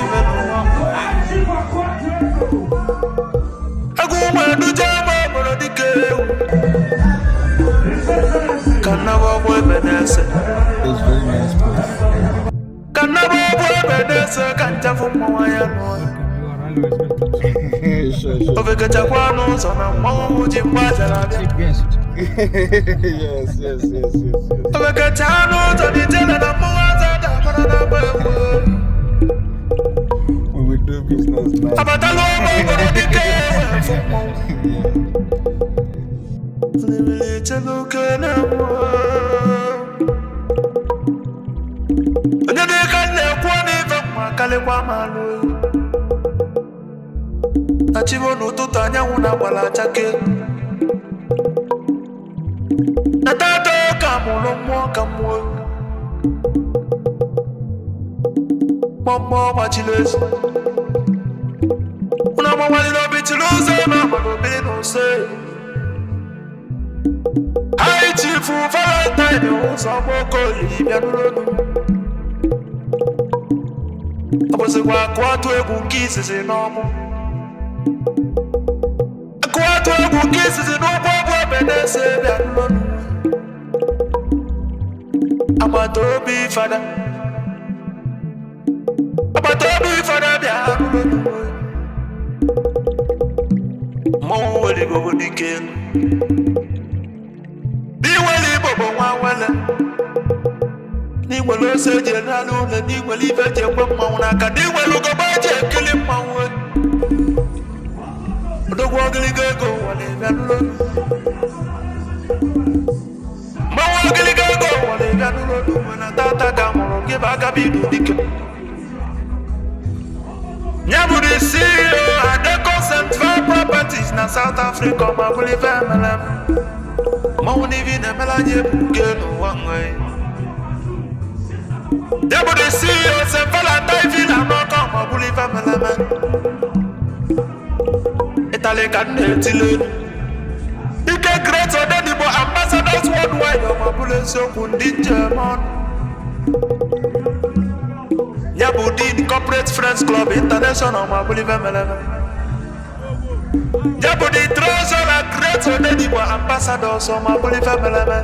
ibe n'ụwa. Egwu nwere duje ebe obodo dike ewu. Ka nnaba ọgbọ ebe na-ese. It's very nice place. Ka nnaba ọgbọ ebe na-ese ka nchafụ mmanwụ anya n'ụwa. You are always welcome, sir. Sure. Ofekechakwa n'ụzọ na mmanwụ ji mgbajara abịa. Chief guest. Yes. Ofekecha n'ụzọ na ijele na mmanwụ aza dabara na-agba egwu. We will do business now. Abatala ọgbọ obodo dike ewu fụ mmanwụ. Mmiri echela oke na-egbu. Onye dị ka m na-ekwu n'ife mma kalịkwa m alụ. Na chibo n'ụtụtụ anyanwụ na-agbala achake. Na tata ka mụrụ mmụọ ka mmụọ. Mmụọ gbachiri ezi. Ụnụ agbawaliri obi chiri ụzọ ma agbara obiri n'ụsọ. High Chief Valentine ụzọ Okoli bịa nụrụ olu. Ọ bụzikwa akụ atụ egwu nke izizi n'ọmụ. Akụ atụ egwu nke izizi n'ụgbọ bụ ebe na-ese bịa nụrụ olu. Agbata obi fada. Agbata obi fada bịa nụrụ olu. Mmọnwụ nwere Igbo bụ dike. N'inwere Igbo bụ nwa nwele. N'inwere ose eji enala ụlọ, n'inwere ife eji ekwe mmanwụ n'aka, n'inwere ugogbe eji ekili mmanwụ. Odogwu ogiligo ego nwere bịa n'ụlọ. Mmanwụ ogiligo ego nwere bịa n'ụlọ n'ugwe na tata ka mụrụ gị bụ aka bụ idu dike. Ya bụ the CEO Adeco Central Properties na South Africa ma bụrụ ife emere m. Mmanwụ n'ibi na-emere anyị ebuke n'ụwa nwe. Ya bụ the CEO St. Valentine Villa n'Ọkọ ma bụrụ ife mere eme. Ịtalị ka m na-etili elu. Ike Great Odenigbo Ambassadors Worldwide ma bụrụ eziokwu ndị njem ọnụ. Ya bụ Dean Corporate Friends Club International ma bụrụ ife mere eme. Ya bụ the Treasurer Great Odenigbo Ambassadors ma bụrụ ife mere eme.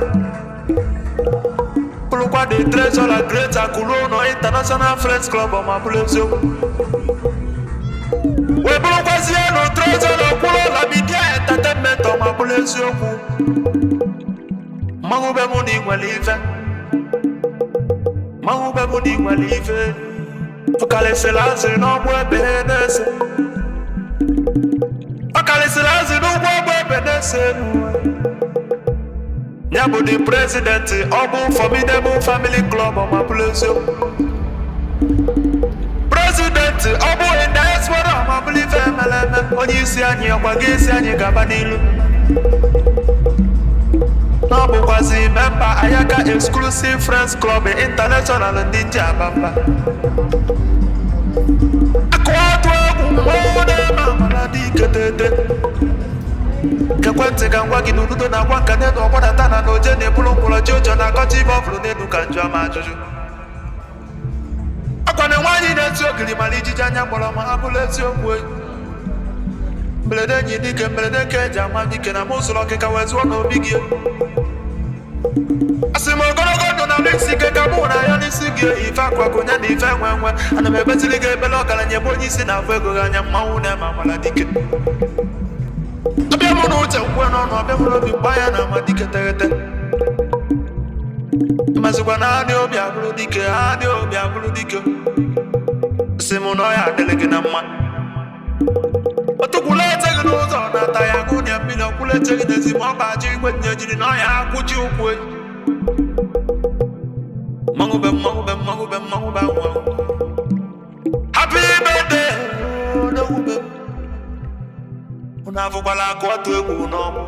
Bụrụkwa the Treasurer Great Akụrụ International Friends Club ma bụrụ eziokwu. Wee bụrụkwazie nụ Treasurer kwụrụ ụlọ Media Entertainment ma bụrụ eziokwu. Mmanwụ be mụ na ị nwere ife. Mmanwụ be mụ na ị nwere ife. Ọkarịsịrị azụ n'ọgbụ ebe na-ese. Ọkarịsịrị azụ n'ugbo ọgbụ ebe na-ese n'ụwa. Ya bụ the president ọ bụ Formidable Family Club ma bụrụ eziokwu. President ọ bụ in diaspora ma bụrụ ife emere eme. Onye isi anyị ọkwa gị isi anyị gaba n'ilu. Na ọ bụkwazi member Ayaka Exclusive Friends Club International ndị nji aba mba. Akụ atụ egwu mmọnwụ na-eme amara dị ike tete. Ekwentị ka ngwa gị na ududo na-agwa nka n'elu ọgbadata na oje na-ebulu mkpụrụ ji ụjọ na-akọcha ibe ọ fụrụ n'elu ka njụ ama ajụjụ. Akwa na nwaanyị na-eti ogiri mara ijiji anya mkpọrọ ma ha bụrụ eziokwu oyi. Mberede enyi dike mberede ka eji ama dike na mụ zụrụ ọkịka wee zụọ n'obi gị. Asị m ogologo ndụ na mix ike ka mụ na ya n'isi gị ife akwagonye na ife nwe nwe ana m ebetiri gị ebele ọgaranya ebe onye isi na-afụ ego gị anya mmanwụ na-eme amala dike. Abịa mụ na uche nkwe n'ọnụ abịa mụ n'obi mgba ya na ama dike teghete. Mazikwa na adị obi abụrụ dike adị obi abụrụ dike. Sị m na ọ ya adịrị gị na mma. Otukwula ete gị n'ụzọ na-ata ya agụ na mmiri ọkwụla eche gị n'ezi ma ọ bụ ajọ igwe nye jiri na ọya akwụchi ụkwụ enyi. Mmanwụ be mmanwụ be mmanwụ be mmanwụ be anwụ anwụ. Happy birthday, odogwu be m. Unu afụkwala akụ atụ egwu n'ọmụ.